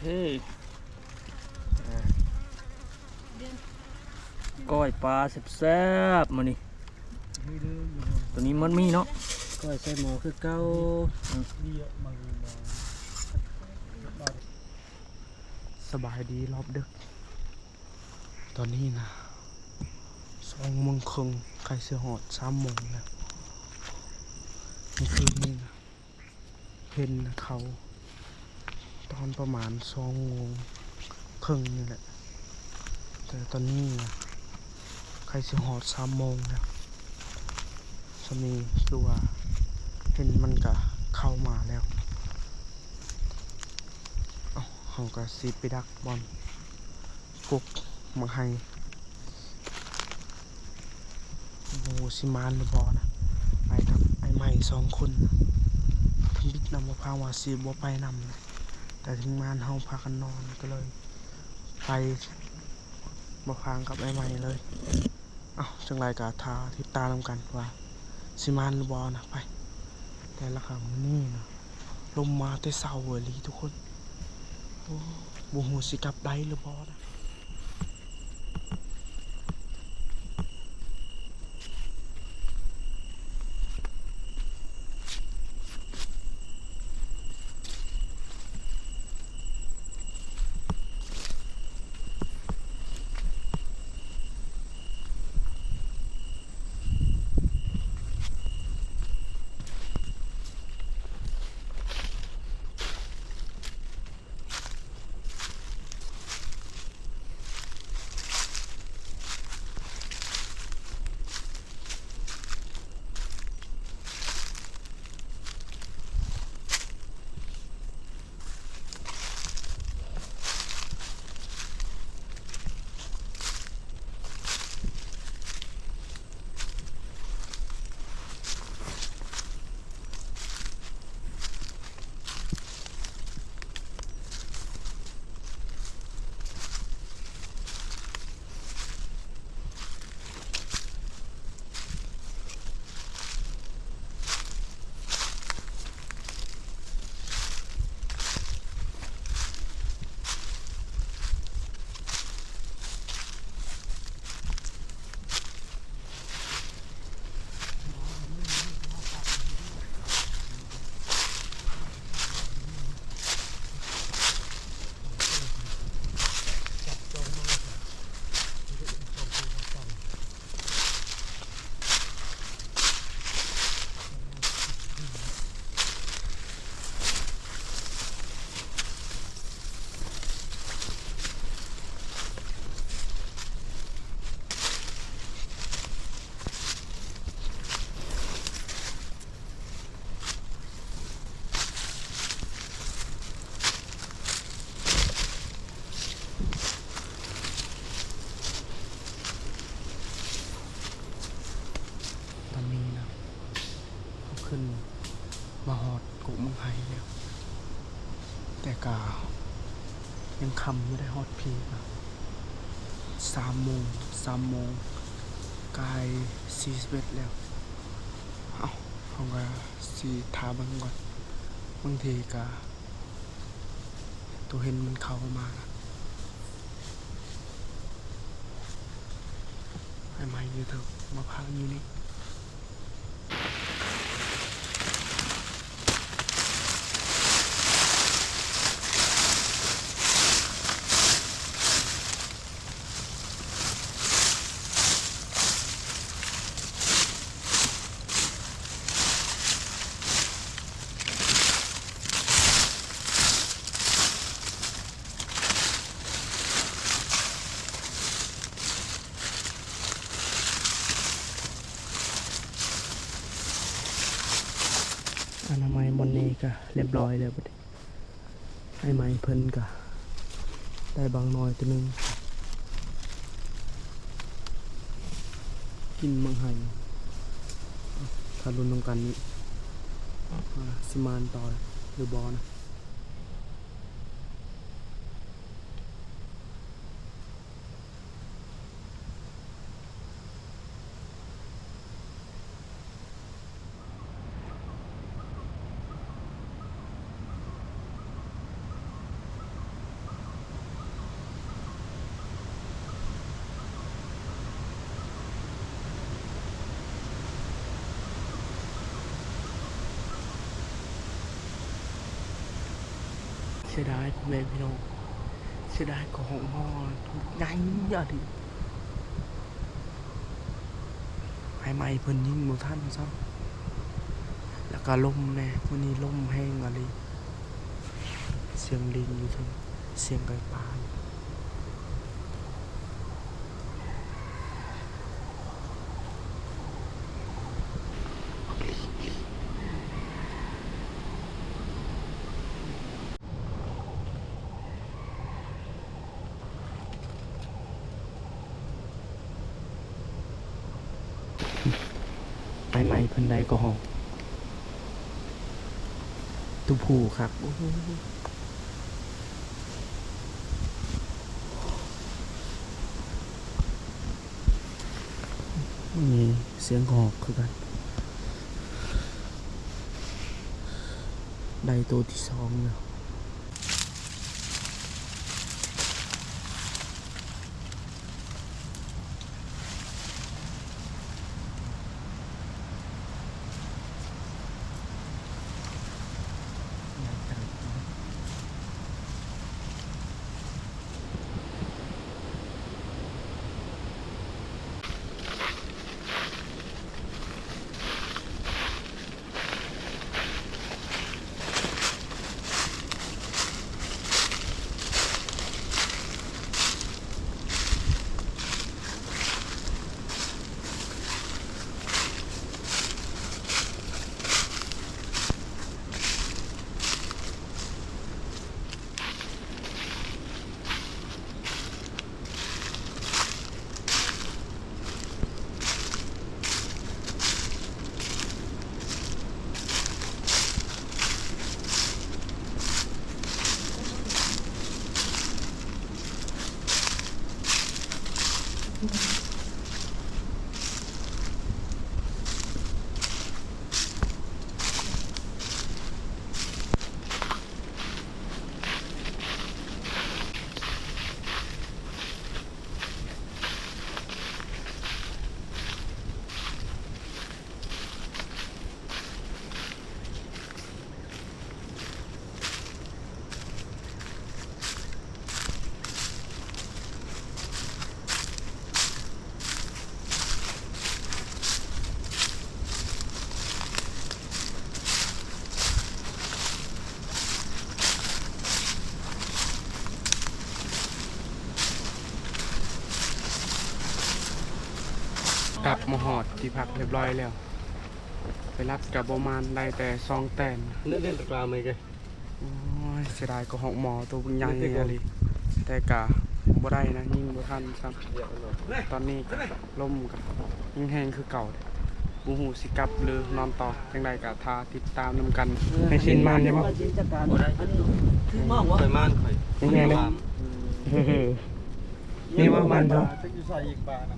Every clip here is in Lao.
ເອີ ອ່າ ກ້ອຍປາແຊບໆ ມື້ນີ້ ໂຕນີ້ມັນມີເນາະ ກ້ອຍໃສ່ໝໍ້ຄືເກົ່າ. ອືມ ສະບາຍດີຮອບດຶກ. ຕອນນີ້ນະ ສອງໂມງເຄິ່ງ ໃກ້ຊິຮອດສາມໂມງແລ້ວ. ເມື່ອຄືນນີ້ນະ ເຫັນເຂົາຕອນປະມານສອງໂມງເຄິ່ງນີ້ແຫຼະ ແຕ່ຕອນນີ້ນະ ໃກ້ຊິຮອດສາມໂມງແລ້ວ. ສ່ຳນີ້ຄືວ່າເຫັນມັນກະເຂົ້າມາແລ້ວ. ເອົ້າ ເຮົາກະຊິໄປດັກບ່ອນ ກົກໝາກໄຮ ບໍ່ຮູ້ຊິມານຫຼືບໍ່ນະ. ໄປກັບອ້າຍໃໝ່ສອງຄົນນະ ທຳອິດນະ ບ່າວພາງວ່າຊິບໍ່ໄປນຳນະ ແຕ່ທີມງານເຮົາພາກັນນອນ ກໍເລີຍໄປ ບ່າວພາງກັບອ້າຍໃໝ່ເລີຍ. ເອົ້າ ຈັ່ງໃດກໍຖ້າຕິດຕາມນຳກັນວ່າຊິມານຫຼືບໍ່ນະ. ໄປ ແຕ່ລະຄ່ຳມື້ນີ້ນະ ລົມມາແຕ່ເຊົ້າເລີຍທຸກຄົນ. ໂອ້ ບໍ່ຮູ້ຊິກັບໄດ້ຫຼືບໍ່ນະ. ຕອນນີ້ນະ ເຮົາຂຶ້ນມາຮອດກົກໝາກໄຮແລ້ວ ແຕ່ກະຍັງຄ່ຳຢູ່ເດ້ ຮອດພີກະສາມໂມງ ສາມໂມງກາຍສີ່ສິບເອັດແລ້ວ. ເອົ້າ ເຮົາກະຊິຖ້າເບິ່ງກ່ອນ ບາງທີກະ ໂຕເຫັນມັນເຂົ້າມາ ອ້າຍໃໝ່ຢູ່ເທິງ ມາພັກຢູ່ນີ້. ອະນາໄມບ່ອນນີ້ກະລຽບຮ້ອຍແລ້ວບັດນີ້. ອ້າຍໃໝ່ເພິ່ນກະໄດ້ບັກນ້ອຍໂຕໜຶ່ງ ກິນໝາກໄຮ. ຖ້າລຸ້ນນຳກັນນີ້ ວ່າຊິມານຕໍ່ຫຼືບໍ່ນະ. ເ ເສຍດາຍພໍ່ແມ່ພີ່ນ້ອງ ເສຍດາຍກະຮອກໝໍໃຫຍ່ອີ່ຫຼີ. ໄຟໄໝ້ເພິ່ນຍິງບໍ່ທັນຊ້ຳ ແລ້ວກະລົມແດ່ ມື້ນີ້ລົມແຮງອີ່ຫຼີ. ສຽງລິງຢູ່ເທິງ ສຽງໄກ່ປ່າ. ໄຟໄໝ້ເພິ່ນໄດ້ກະຮອກ ຕຸຜູ້ຄັກ. ໂອ້ໂຫ ມີສຽງກະຮອກຄືກັນ ໄດ້ໂຕທີສອງແລ້ວ. ກັບມາຮອດທີ່ພັກຮຽບຮ້ອຍແລ້ວ. ໄວຣັສກະບໍ່ມານ ໄດ້ແຕ່ສອງແຕ້ມ. ເລ່ນ ເລ່ນຕະກາໄໝແກ. ໂອ້ຍ ເສຍດາຍກະຮອກໝໍໂຕບັກໃຫຍ່ອີ່ຫຼີ ແຕ່ກະບໍ່ໄດ້ນະ ຍິງບໍ່ທັນຊ້ຳ. ຕອນນີ້ກະລົມກະຍັງແຮງຄືເກົ່າເດ ບໍ່ຮູ້ຊິກັບຫຼືນອນຕໍ່. ຈັ່ງໃດກະຖ້າຕິດຕາມນຳກັນ. ໃຫ້ຊິນມານໄດ້ບໍ່? ບໍ່ໄດ້ ຖືກມາບໍ່? ຂ້ອຍມານ ຂ້ອຍ ຍັງແຮງເດ. ນີ້ວ່າມັນບໍ່ ຈັກຢູ່ໃສອີກປານະ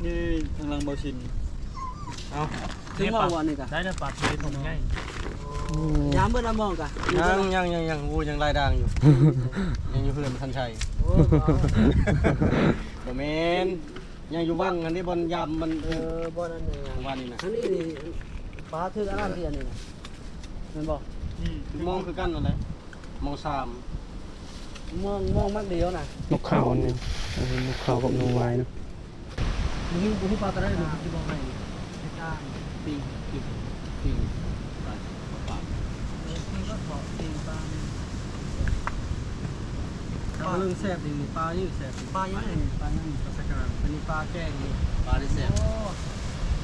ນີ້ທາງຫຼັງເບົາຊິນ. ເອົາ ເຖິງວ່າວັນນີ້ກະ ໄດ້ແລ້ວປາທະເລຕົວໃຫຍ່. ໂອ້ ຍາມເບິດລະມອງກະ ຍັງ ຍັງ ຍັງ ຍັງ ໂອ້ ຍັງຫຼາຍດ່າງຢູ່ ຍັງຢູ່ເຮືອນທັນໄຊ. ໂອ້ ບໍ່ແມ່ນ ຍັງຢູ່ວັງອັນນີ້ ບ່ອນຍາມມັນ. ເອີ ບ່ອນນັ້ນຍັງ ວັນນີ້ນະ ອັນນີ້ນີ້ປາຖືກອັນນັ້ນທີ່ອັນນີ້ນະ ແມ່ນບໍ່? ອືມ ມອງຄືກັນນັ້ນແຫຼະ. ມອງສາມ ມອງ ມອງມັກດຽວນະ ນົກເຂົາອັນນີ້. ເອີ ນົກເຂົາກັບນົກວາຍນະ. ບໍ່ຮູ້ ບໍ່ຮູ້ປາກະໄດ້ ບໍ່ຮູ້ຊິບອກໃຫ້. ປີ້ງ ປີ້ງ ປີ້ງ ປີ້ງປາ ເອີ ປີ້ງກໍເຄາະ ປີ້ງປາ. ເອົາເລື່ອງແຊບນີ້ ປານີ້ແຊບ. ປາຫຍັງນີ້? ປາຫຍັງນີ້? ປາສະກາງ. ອັນນີ້ປາແກງນີ້ ປານີ້ແຊບ. ໂອ້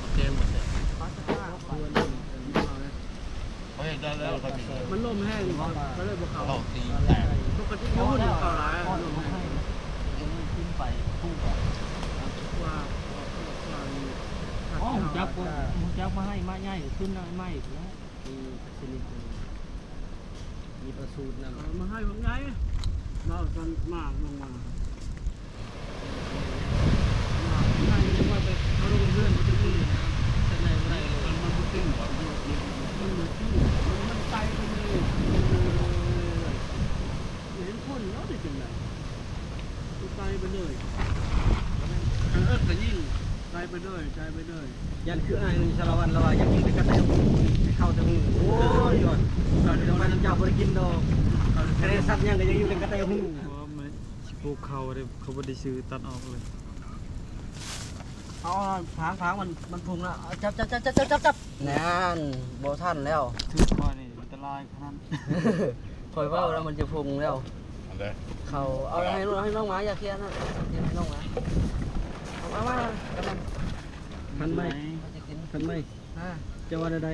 ປາແກງບໍ່ແຊບ. ປາສະກາງ ປາ ເຂົາເຮັດໄດ້ແລ້ວ ມັນລົມແຮງ ກະເລີຍບໍ່ເຂົ້າ. ປົກກະຕິຢູ່ພຸ້ນເຂົ້າຫຼາຍ ລົມແຮງ. ຂຶ້ນໄປພູວ່າ ວ່າ ວ່າ ອໍ ຮູ້ຈັກ ຮູ້ຈັກມາໃຫ້ມາໃຫຍ່ ຂຶ້ນມາໃໝ່ພຸ້ນແຫຼະ. ມີປາສະນິດ ມີປາສູດນຳ ເອົາມາໃຫ້ບັກໃຫຍ່ ເວົ້າຕອນໝາກລົງມາ. ໄປເລີຍ ໄປເລີຍ ໄປເລີຍ. ຢ້ານຄືອ້າຍໜຶ່ງສາລະວັນລາວວ່າຢາກກິນແຕ່ກະແຕຫູ ໃຫ້ເຂົ້າແຕ່ຫູ. ໂອ້ຍ ເຂົ້າແຕ່ຫູ ເຈົ້າບໍ່ໄດ້ກິນດອກ ທະເລສັດຫຍັງກໍຍັງຢູ່ແຕ່ກະແຕຫູ. ເພາະວ່າມັນຊິປູກເຂົ້າເດ້ ເຂົາບໍ່ໄດ້ຊື້ ຕັດອອກເລີຍ. ເອົາ ເອົາ ຝາງ ຝາງ ມັນ ມັນພຸ່ງລະ ຈັບ ຈັບ ຈັບ ຈັບ ຈັບ ຈັບ ນັ້ນ ບໍ່ທັນແລ້ວ ຖືກຂ້ອຍນີ້ອັນຕະລາຍຂະໜາດ ຂ້ອຍເວົ້າແລ້ວມັນຈະພຸ່ງແລ້ວ ອັນໃດ ເຂົາເອົາໃຫ້ ໃຫ້ນ້ອງໝາ ຢ່າເຄຍນະ ໃຫ້ນ້ອງໝາ ເອົາມາ ມາ ພັນໄມ້ ພັນໄມ້ ເຈົ້າວ່າແນວໃດ?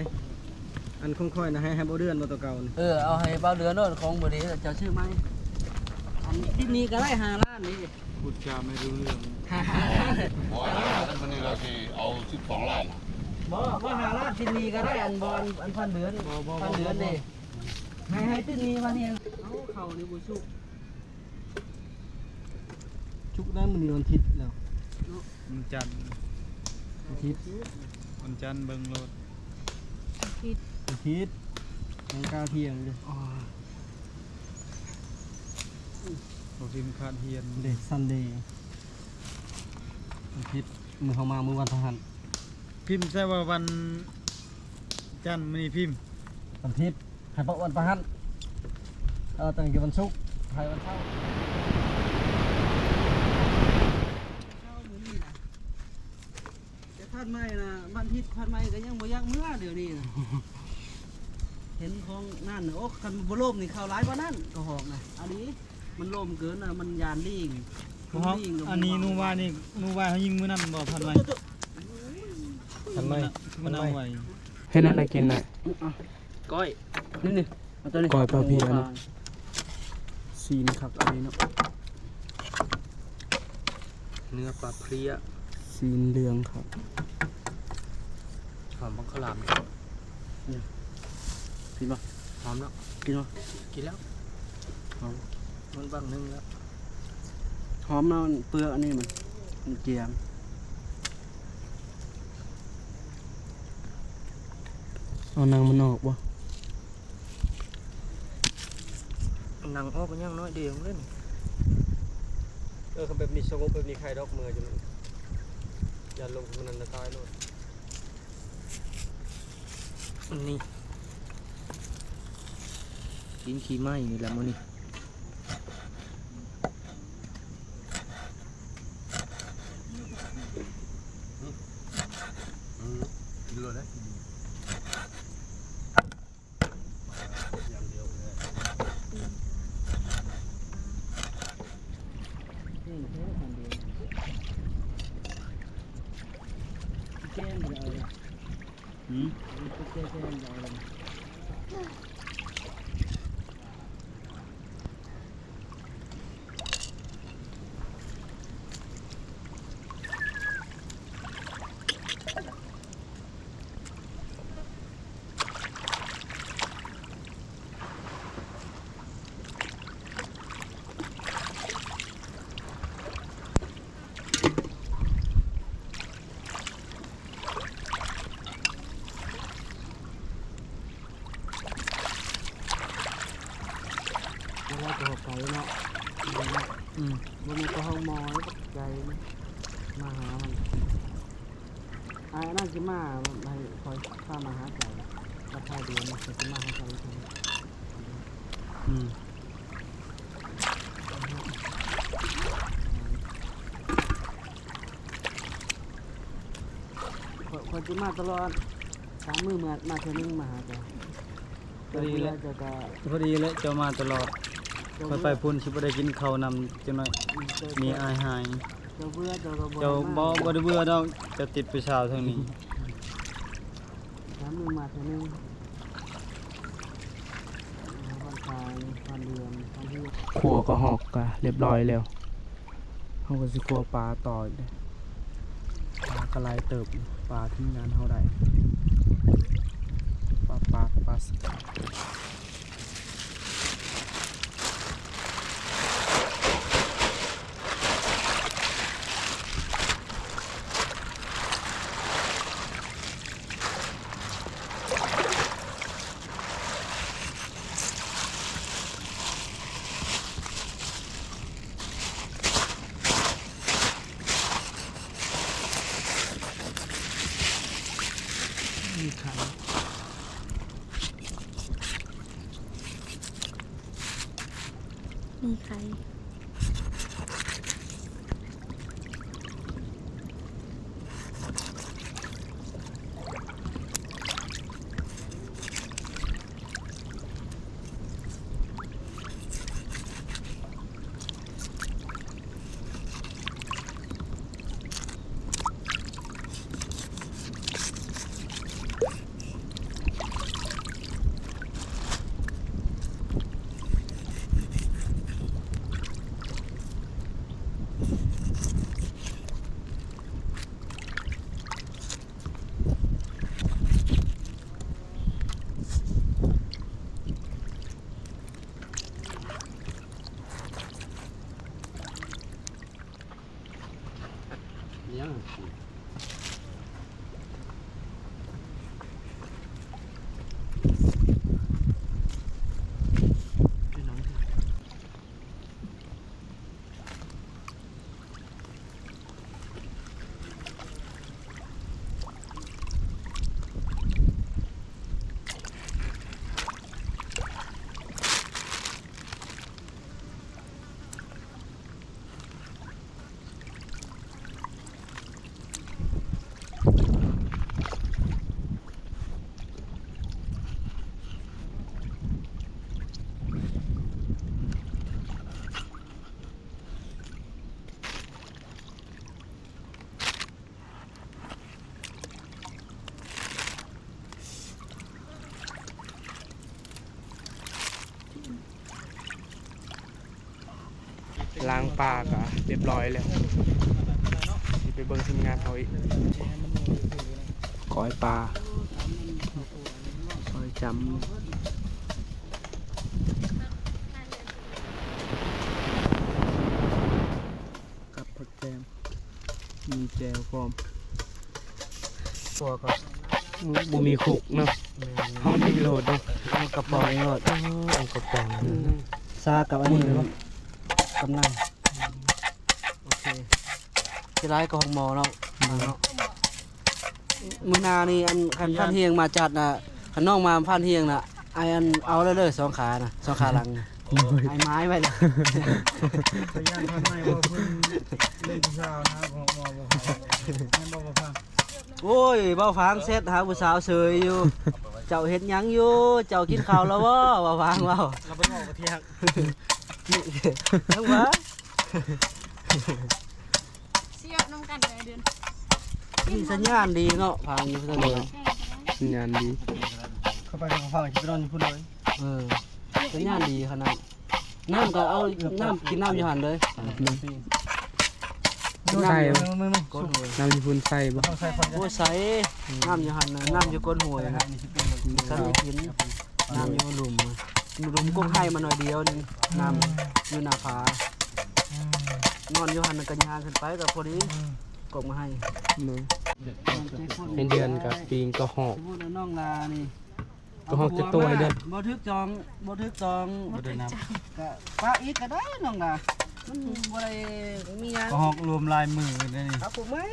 ອັນຂອງຂ້ອຍນະ ໃຫ້ ໃຫ້ເບົາເດືອນບໍ່ ໂຕເກົ່ານະ? ເອີ ເອົາໃຫ້ເບົາເດືອນໂລດ ຂອງບໍ່ດີ ເຈົ້າຊື້ໃໝ່. ອັນຕິດໜີ້ກໍໄດ້ຫ້າລ້ານນີ້ ພູດຈາໄມ່ຮູ້ເລື່ອງ. ບໍ່ ຫ້າລ້ານ ອັນນີ້ລາວຊິເອົາສິບສອງລ້ານ. ບໍ່ ບໍ່ຫ້າລ້ານ ຕິດໜີ້ກໍໄດ້ ອັນບໍ່ ອັນ ອັນພັນເດືອນ ບໍ່ ບໍ່ ພັນເດືອນເດ້. ໃຫ້ ໃຫ້ຕິດໜີ້ວ່ານີ້ ເອົາ ເຂົ້ານີ້ບໍ່ສຸກ. ສຸກໄດ້ ມື້ນີ້ວັນທິດແລ້ວ ເນາະ ວັນຈັນ ວັນທິດ ວັນຈັນເບິ່ງໂລດ ວັນທິດ ຍັງກາທ່ຽງຢູ່. ໂອ້ຍ ບໍ່ພິມຂາດຮຽນເດ້ ຊັນເດ ວັນທິດ ມື້ເຮົາມາມື້ວັນພະຫັດ ພິມໃສ່ວ່າວັນຈັນ ມື້ນີ້ພິມວັນທິດ. ໃຫ້ເພາະວັນພະຫັດ ເອີ ຕັ້ງຢູ່ວັນສຸກ ໃຫ້ວັນເສົາ ເຊົ້າມື້ນີ້ນະ ແຕ່ພັນໄມ້ນະ ວັນທິດພັນໄມ້ກໍຍັງບໍ່ຢາກເມືອດຽວນີ້ນະ. ເຫັນຂອງນັ້ນນະ ໂອ້ ຄັນບໍ່ລົມນີ້ເຂົ້າຫຼາຍກວ່ານັ້ນ ກະຮອກນະ ອັນນີ້ມັນລົມເກີນນະ ມັນຢ້ານລີງ ອັນນີ້ໜູວ່ານີ້ ໜູວ່າເຮົາຍິງມື້ນັ້ນບໍ່ ພັນໄມ້ ພັນໄມ້ ມັນເອົາໄວ້ ເຮັດອັນໃດກິນນະ? ກ້ອຍ ນີ້ ນີ້ ເອົາຕົວນີ້ ກ້ອຍປາເພຍນີ້ ຊີ້ນຄັກອີ່ຫຼີເນາະ ເນື້ອປາເພຍ ຊີ້ນເຫຼືອງຄັກ ຫອມບັກຂາມ ກິນບໍ່? ຫອມເນາະ ກິນບໍ່? ກິນແລ້ວ ຫອມ ມັນບັ້ງໜຶ່ງແລ້ວ ຫອມເນາະ ເປືອກອັນນີ້ມັນ ມັນຈຽມ. ເອົາໜັງມັນອອກບໍ່? ໜັງອອກກໍຍັງໜ້ອຍດຽວເລີຍນີ້. ເອີ ຄັນແບບນີ້ສະຫງົບ ແບບນີ້ໄຄດອກເມືອຢູ່ ຢ່າລົງ ມັນນັ້ນຕາຍໂລດ. ອັນນີ້ ກິນຂີ້ໄມ້ນີ້ລະມື້ນີ້. ເວລາຈະອອກໄປເນາະ ອືມ ບໍ່ແມ່ນແຕ່ເຮົາມອຍໃຈມາຫາມັນ. ອ້າຍນັ້ນຊິມາໃຫ້ຂ້ອຍພາມາຫາເຈົ້າ ກັບພາດຽວນີ້ຊິມາຫາເຈົ້າອີກເທື່ອ. ອືມ ຂ້ອຍ ຂ້ອຍຊິມາຕະຫຼອດ ສາມມື້ມາ ມາເທື່ອໜຶ່ງມາຫາເຈົ້າ. ພໍດີແຫຼະ ເຈົ້າກໍ ພໍດີແຫຼະ ເຈົ້າມາຕະຫຼອດ. ເຈົ້າ ຂ້ອຍໄປພຸ້ນຊິບໍ່ໄດ້ກິນເຂົ້ານຳຈັກໜ້ອຍ. ອືມ ເຈົ້າ ມີອ້າຍຫາຍ. ເຈົ້າເບື່ອ ເຈົ້າກໍບໍ່ ເຈົ້າ ມາ ບໍ່ ບໍ່ໄດ້ເບື່ອດອກ ເຈົ້າຕິດຜູ້ສາວທາງນີ້. ສາມມື້ມາເທື່ອໜຶ່ງ. ພັນປາຍ ພັນເດືອນ ພັນເຮືອນ. ຂົ້ວກະຮອກກະລຽບຮ້ອຍແລ້ວ. ເຮົາກໍຊິຂົ້ວປາຕໍ່ອີກເດ້. ປາກໍຫຼາຍເຕີບ ປາທີມງານເຮົາໄດ້ ປາປາກ ປາສະກາ. ເ ມີໄຂ່ ມີໄຂ່. ລ້າງປາກະຮຽບຮ້ອຍແລ້ວ ຊິໄປເບິ່ງທີມງານເຮົາອີກ. ກ້ອຍປາ ຊອຍຈຳ ກັບຜັກ ແຈ່ວ ມີແຈ່ວພ້ອມ. ຕົວກໍບໍ່ມີຄຸກເນາະ. ແມ່ນ. ເຮົາມີໂລດເນາະ. ເອົາກະປ໋ອງໂລດ. ເອີ ເອົາກະປ໋ອງ. ອືມ. ຊາກັບອັນນີ້ ອືມ ກຳລັງ. ໂອເຄ. ຊິຫຼາຍກໍຂອງໝໍເນາະ. ອືມ. ເນາະ. ມື້ໜ້ານີ້ ອັນ ຄັນພານຮຽງມາຈັດນະ ຄັນນ້ອງມາພານຮຽງນະ ອ້າຍ ອັນ ເອົາເລີຍ ສອງຂານະ ສອງຂາຫຼັງນະ. ໂດຍ. ອ້າຍໝາຍໄວ້ລະ. ໄປຢ້ານພານໃໝ່ເວົ້າເພິ່ນເລື່ອງຜູ້ສາວນະ ບໍ່ ບໍ່ ບໍ່ຟັງ. ແມ່ນບໍ່ ບໍ່ຟັງ? ໂອ້ຍ ເວົ້າຟັງແຊັດຫາຜູ້ສາວເສີຍຢູ່. ເຈົ້າເຮັດຫຍັງຢູ່? ເຈົ້າກິນເຂົ້າແລ້ວບໍ່? ເວົ້າຟັງເວົ້າ. ລາວບໍ່ອອກປະເທດ. ຍັງວ່າ ຊິເອົານຳກັນໄປເດືອນ ນີ້ສັນຍານດີເນາະ ຟັງຢູ່ເທິງເນາະ. ສັນຍານດີ. ເຂົ້າໄປກໍຟັງ ຊິໄປນອນຢູ່ພຸ້ນເລີຍ. ເອີ ສັນຍານດີຂະໜາດ. ນ້ຳກໍເອົາ ນ້ຳ ກິນນ້ຳຢູ່ຫັ້ນເລີຍ. ໃສ່ ນ້ຳຢູ່ພຸ້ນໃສ່ບໍ່? ໂອ້ ໃສ່ ນ້ຳຢູ່ຫັ້ນນະ ນ້ຳຢູ່ກົ້ນຫ້ວຍນະ. ກັນໄດ້ກິນ ນ້ຳຢູ່ລຸ່ມ ລຸ່ມກົກໄຮ່ມາໜ້ອຍດຽວໜຶ່ງ ນ້ຳຢູ່ໜ້າຜາ. ນອນຢູ່ຫັ້ນນະ ກໍຍ່າງຂຶ້ນໄປກໍພໍດີ ກົກມາໃຫ້. ເປັນເດືອນກັບປີງກໍຮອກ. ນ້ອງລານີ້ ກະຮອກຈັກໂຕໄອ້ເດືອນ? ບໍ່ຖືກຈອງ ບໍ່ຖືກຈອງ ບໍ່ໄດ້ນັບ. ກະປະອີກກະໄດ້ນ້ອງດາ ມັນບໍ່ໄດ້ມີຫຍັງ. ກະຮອກລວມຫຼາຍມື້ເດ້ນີ້. ເອົາຜູ້ໃໝ່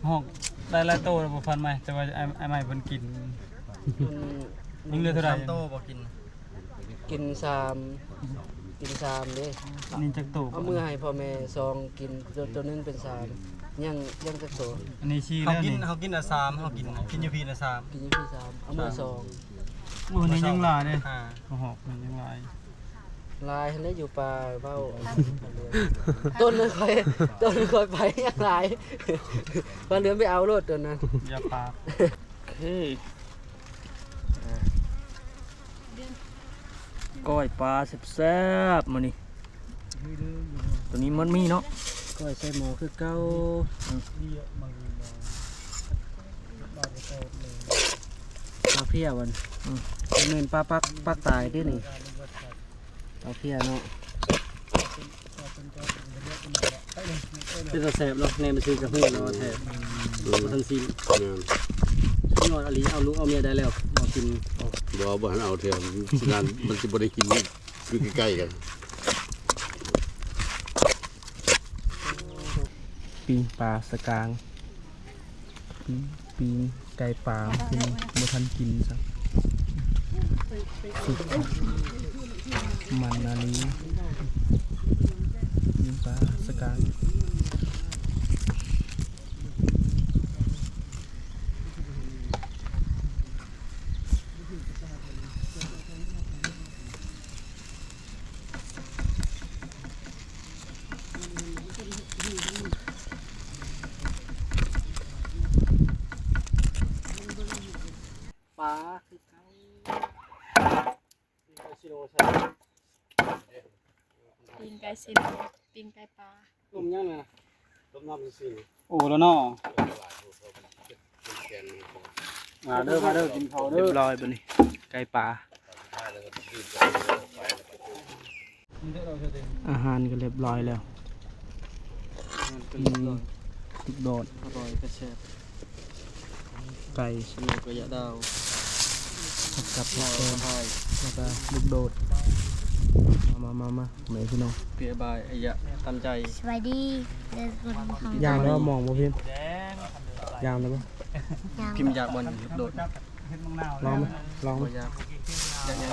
ຮອກໄດ້ຫຼາຍໂຕແລ້ວບໍ່ ພັນໃໝ່ ແຕ່ວ່າອ້າຍ ອ້າຍໃໝ່ເພິ່ນກິນ. ອືມ. ຍັງເຫຼືອເທົ່າໃດ? ສາມໂຕບໍ່ກິນ. ກິນສາມ ກິນສາມເດ້. ອັນນີ້ຈັກໂຕ? ເອົາມືໃຫ້ພໍ່ແມ່ສອງກິນ ໂຕ ໂຕໜຶ່ງເປັນສາມ. ຍັງ ຍັງຈັກໂຕ? ອັນນີ້ສີ່ແລ້ວນີ້. ເຮົາກິນ ເຮົາກິນລະສາມ ເຮົາກິນ ກິນຢູ່ພີ້ລະສາມ ກິນຢູ່ພີ້ສາມ ເອົາມືສອງ. ໂອ້ ນີ້ຍັງຫຼາຍເດ້. ອ່າ ກະຮອກນີ້ຍັງຫຼາຍ ຫຼາຍຫັ້ນແຫຼະ ຢູ່ປ່າເວົ້າ. ຕົ້ນຂ້ອຍ ຕົ້ນຂ້ອຍໄປຍັງຫຼາຍ ວ່າເຫຼືອໄປເອົາໂລດໂຕນັ້ນ. ຢ່າປາກ. ໂອເຄ ກ້ອຍປາແຊບໆ ມື້ນີ້ ໂຕນີ້ມັນມີເນາະ ກ້ອຍໃສ່ໝໍຄືເກົ່າ. ອືມ ປາເພຍບັດ. ອືມ ແມ່ນປາປາກ ປາກຕາຍເດ້ນີ້ ປາເພຍເນາະ. ເປັນຕາແຊບເນາະ ແນມຊື່ກະຮູ້ເນາະ ແຊບ. ອືມ ບໍ່ທັນຊິມ. ແມ່ນ ຍອດອີ່ຫຼີ ເອົາລູກເອົາເມຍໄດ້ແລ້ວ ບໍ່ກິນ. ບໍ່ ບໍ່ທັນເອົາເທື່ອ ຊິນານ ມັນຊິບໍ່ໄດ້ກິນຢູ່ໃກ້ໆ ກັນ. ປີ້ງປາສະກາງ ປີ້ງ ປີ້ງ ໄກ່ປ່າ ພີ່ນ້ອງ ບໍ່ທັນກິນຊ້ຳ ສຸກຄັກ ມັນອີ່ຫຼີ ມີປາສະກາຍ. ປາຄືເກົ່າ ປີ້ງໄກ່ຊິໂນ ປີ້ງໄກ່ຊິໂນ ປີ້ງໄກ່ປາ. ຕົ້ມຫຍັງນະ? ຕົ້ມນ້ຳຊື່ໆ ໂອ້ ແລ້ວເນາະ ມາເດີ ມາເດີ ກິນເຂົ້າເດີ. ຮຽບຮ້ອຍບັດນີ້ ໄກ່ປ່າ ອາຫານກໍຮຽບຮ້ອຍແລ້ວ ອືມ ສຸດຍອດ ອະຮ່ອຍກະແຊບ ໄກ່ ສະເໝີກະຍະດາວ ຜັກກັບຜັກແກງ ແລ້ວກະລູກໂດດ ມາ ມາ ມາ ມາ ແມ່ພີ່ນ້ອງ ເປຍບາຍອາຍະຕາມໃຈ. ສະບາຍດີເດີ ທຸກຄົນ ຢ່າງແລ້ວມອງບໍ່ພິມ ຢ່າງແລ້ວບໍ່ ພິມຢາກບໍ່ລູກໂດດ ລອງໄໝ ລອງໄໝ ບໍ່ຢາກ ຢາກຫຍັງ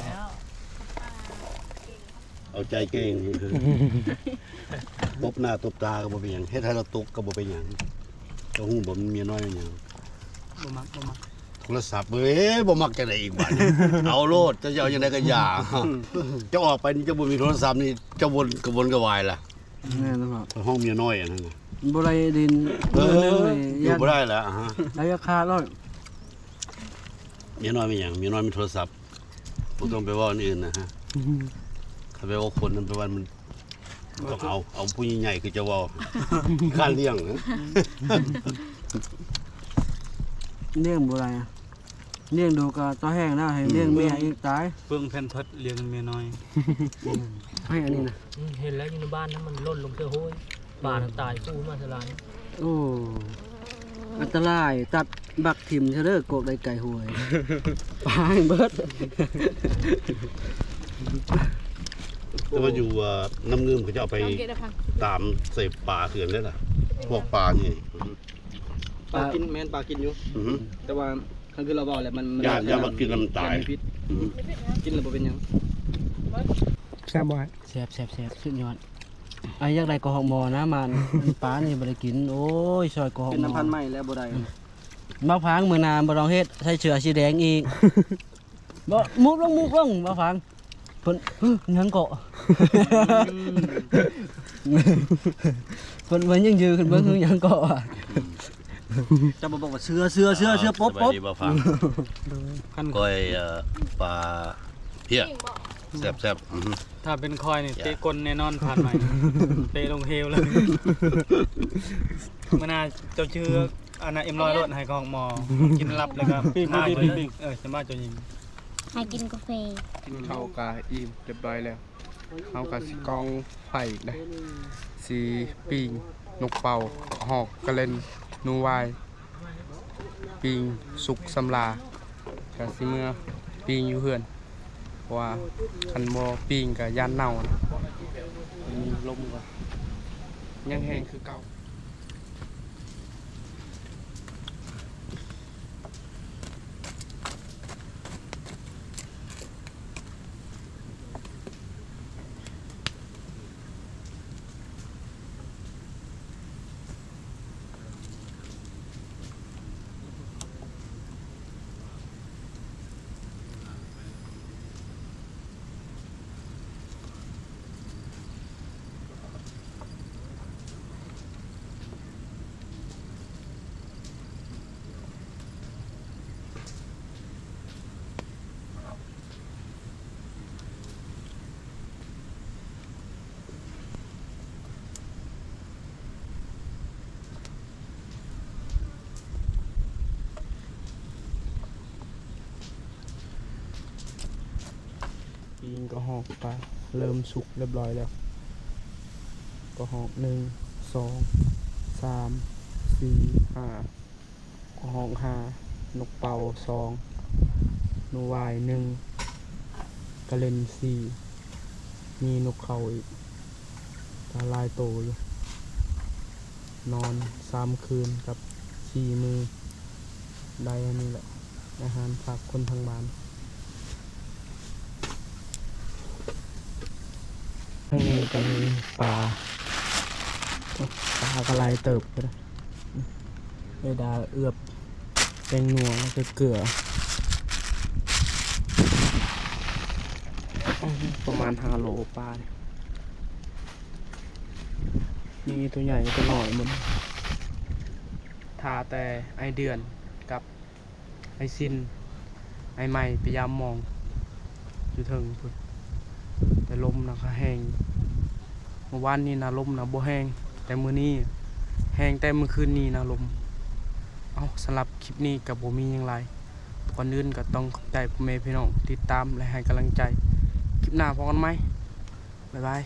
ເອົາໃຈເກັ່ງ ຕົບໜ້າຕົບຕາກໍບໍ່ເປັນຫຍັງ ເຮັດໃຫ້ລາວຕົກກໍບໍ່ເປັນຫຍັງ ເຈົ້າຮູ້ບໍ່ ມັນເມຍນ້ອຍເປັນຫຍັງ ບໍ່ມັກ ບໍ່ມັກ ໂທລະສັບເວີຍ ບໍ່ມັກຈັ່ງໃດອີກບາດນີ້ ເອົາໂລດ ເຈົ້າຈະເອົາຈັ່ງໃດກໍຢ່າ ເຈົ້າອອກໄປນີ້ ເຈົ້າບໍ່ມີໂທລະສັບນີ້ ເຈົ້າວົນກະວົນກະວາຍລະ ແມ່ນແລ້ວ ຫ້ອງເມຍນ້ອຍອັນນັ້ນນະ ບໍ່ໄດ້ຫຼິ້ນ ເອີ ຢູ່ບໍ່ໄດ້ລະ ອາຮະ ໄດ້ຄາດໂລດ ເມຍນ້ອຍມີຫຍັງ ເມຍນ້ອຍມີໂທລະສັບ ບໍ່ຕ້ອງໄປເວົ້າອັນອື່ນນະຮະ ອືມ ຖ້າໄປເວົ້າຄົນນັ້ນ ໄປວ່າມັນ ບໍ່ຕ້ອງເອົາ ເອົາຜູ້ໃຫຍ່ໆຄືເຈົ້າເວົ້າ ຂ້ານລ້ຽງ ລ້ຽງບໍ່ໄດ້ ລ້ຽງດູກໍຕໍ່ແຫ້ງແລ້ວ ໃຫ້ລ້ຽງເມຍອີກຕາຍ ເປືອງແພມເພີດລ້ຽງເມຍນ້ອຍ ໃຫ້ອັນນີ້ນະ ອືມ ເຫັນແລ້ວຢູ່ໃນບ້ານນະ ມັນຫຼົ່ນລົງເທື່ອໂຫ້ຍ ປານະຕາຍຄູ່ມາສະຫຼາຍ ໂອ້ ອັນຕະລາຍ ຕັດບັກຖິ້ມຊະເດີ ກົກໄດ້ໄກ່ຫ້ວຍ ປາໃຫ້ເບິດ ແຕ່ວ່າຢູ່ ເອີ ນ້ຳງື່ມເຂົາເຈົ້າເອົາໄປຕາມໃສ່ປາເຂື່ອນເດ້ລະ ພວກປານີ້ ປາກິນ ແມ່ນປາກິນຢູ່ ອື ແຕ່ວ່າ ຄັນຄືລາວເວົ້າແຫຼະ ມັນ ມັນ ຢ້ານ ຢ້ານວ່າກິນແລ້ວມັນຕາຍ ກິນແລ້ວບໍ່ເປັນຫຍັງ ແຊບບໍ່? ແຊບໆໆ ສຸດຍອດ ອ້າຍຢາກໄດ້ກະຮອກໝໍນະ ມາ ປານີ້ບໍ່ໄດ້ກິນ ໂອ້ຍ ຊອຍກະຮອກໝໍ ເປັນນ້ຳພັນໃໝ່ແລ້ວບໍ່ໄດ້ ອືມ ມາພັງ ມື້ໜ້າບໍ່ຕ້ອງເຮັດ ໃສ່ເສື້ອສີແດງອີກ ບໍ່ ມຸບລົງ ມຸບລົງ ມາພັງ ເພິ່ນ ຫຶ ຫຍັງເກາະ ອືມ ເພິ່ນວ່າຍັງຢືນຂຶ້ນເບິ່ງ ຫຍັງເກາະ ເຈົ້າບໍ່ບອກວ່າເສື້ອ ເສື້ອ ເສື້ອ ເສື້ອ ປົບ ປົບ ສະບາຍດີບໍ່ຟັງ ໂດຍ ກ້ອຍ ເອີ ປາເພຍ ແຊບໆ ອືຮຶ ຖ້າເປັນຂ້ອຍນີ້ ເຕະກົ້ນແນ່ນອນ ຜ່ານໃໝ່ ເຕະລົງເຫວເລີຍ ມື້ໜ້າເຈົ້າຊື່ ອັນນັ້ນ ເອັມຮ້ອຍໂລດ ໃຫ້ກະຮອກໝໍ ກິນຫຼັບແລ້ວກໍ ປີກ ປີກ ປີກ ເອີ ສະບາຍເຈົ້າຍິງ ໃຫ້ກິນກາເຟ ກິນເຂົ້າກະອີ່ມຮຽບຮ້ອຍແລ້ວ ເຮົາກະຊິກອງໄຟນະ ຊິປີ້ງນົກເປົ້າ ກະຮອກ ກະເລັນ ໜູຫວາຍ ປີ້ງສຸກສຳລາ ກະຊິເມືອປີ້ງຢູ່ເຮືອນ ເພາະວ່າຄັນບໍ່ປີ້ງກະຢ້ານເນົ່ານະ ມີລົມກໍຍັງແຮງຄືເກົ່າ. ປີ້ງກະຮອກປາເລີ່ມສຸກຮຽບຮ້ອຍແລ້ວ ກະຮອກໜຶ່ງ ສອງ ສາມ ສີ່ ຫ້າ ກະຮອກຫ້າ ນົກເປົ້າສອງ ໜູຫວາຍໜຶ່ງ ກະເລັນສີ່ ມີນົກເຂົາອີກ ກະຫຼາຍໂຕຢູ່ ນອນສາມຄືນກັບສີ່ມື້. ໄດ້ອັນນີ້ແຫຼະ ອາຫານຝາກຄົນທາງບ້ານ. ທາງນີ້ກໍມີປາ ປາກໍຫຼາຍເຕີບ ເວລາເອດາເອືອບແປ້ງນົວ ແລ້ວກໍເກືອ ປະມານຫ້າໂລປານີ້ ມີຕົວໃຫຍ່ຕົວນ້ອຍໝົດ. ຖ້າແຕ່ອ້າຍເດືອນກັບອ້າຍຊິນ ອ້າຍໃໝ່ໄປຢາມໝອງຢູ່ເທິງພຸ້ນ ແຕ່ລົມນະກໍແຮງ. ມື້ວານນີ້ນະລົມນະບໍ່ແຮງ ແຕ່ມື້ນີ້ແຮງ ແຕ່ມື້ຄືນນີ້ນະລົມ. ເອົ້າ ສຳລັບຄລິບນີ້ກໍບໍ່ມີຫຍັງຫຼາຍ. ກ່ອນອື່ນກໍຕ້ອງຂອບໃຈພໍ່ແມ່ພີ່ນ້ອງທີ່ຕິດຕາມ ແລະ ໃຫ້ກຳລັງໃຈ. ຄລິບໜ້າພໍ້ກັນໃໝ່. ບາຍບາຍ.